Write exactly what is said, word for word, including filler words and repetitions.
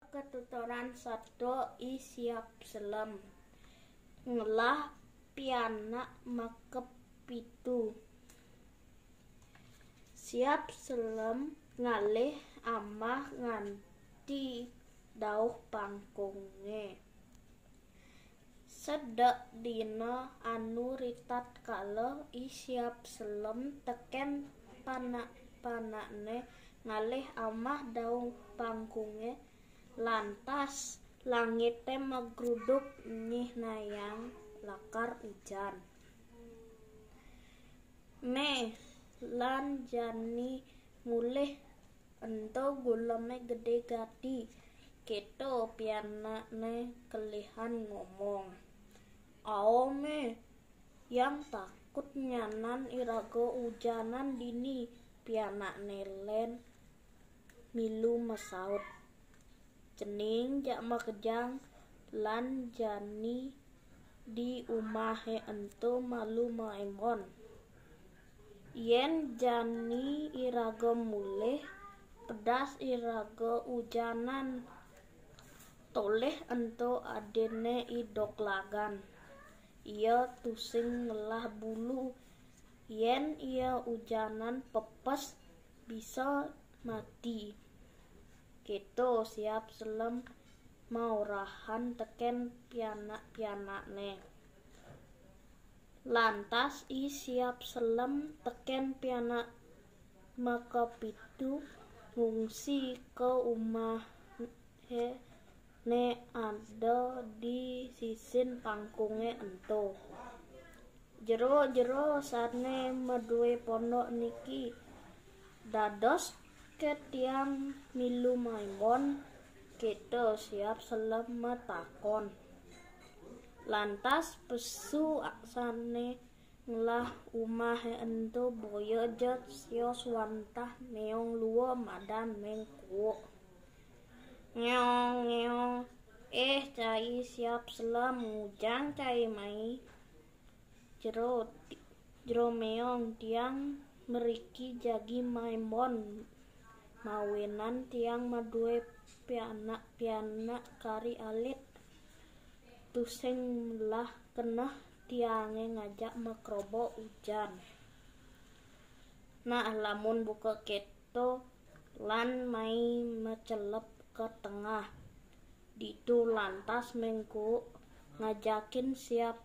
Ketuturan sado i Siap Selem. Ngelah pianak makepitu. Siap Selem ngalih amah nganti dauh pangkunge. Sedek dina anu ritatkala i Siap Selem teken panak-panakne ngalih amah dauh pangkunge, lantas langite magruduk nyihnayang lakar ujan. Meh, lan jani mulih ento guleme gede gati. Keto pianakne kelihan ngomong. Ao Meh, yang takut nyanan iraga ujanan dini, pianakne len milu masaut. Cening jak makejang lan jani di umahe ento malu maembon. Yen jani iraga mulih, pedas iraga ujanan. Tolih ento adinne i Doglagan. Ia tusing ngelah bulu. Yen ia ujanan pepes bisa mati. Keto Siap Selem maurahan teken pianak-pianakne. Lantas i Siap Selem teken pianak makapitu ngungsi ke umahe ne ada di sisin pangkunge ento. Jero-jero sane madue pondok niki, dados ke tiang milu maembon? Keto Siap Selem matakon. Lantas pesu sane ngelah umahe ento boya ja sios wantah meong lua madan mengkuuk. Ngeong, ngeong, eh, cai Siap Selem, ngujang cai mai. Jero, jero meong, tiang mriki jagi maembon. Mawinan tiang madue pianak-pianak kari alit. Tusing melah keneh tiange ngajak makrobo ujan. Nah, lamun buka keto lan mai macelep ke tengah. Ditu lantas mengkuuk ngajakin Siap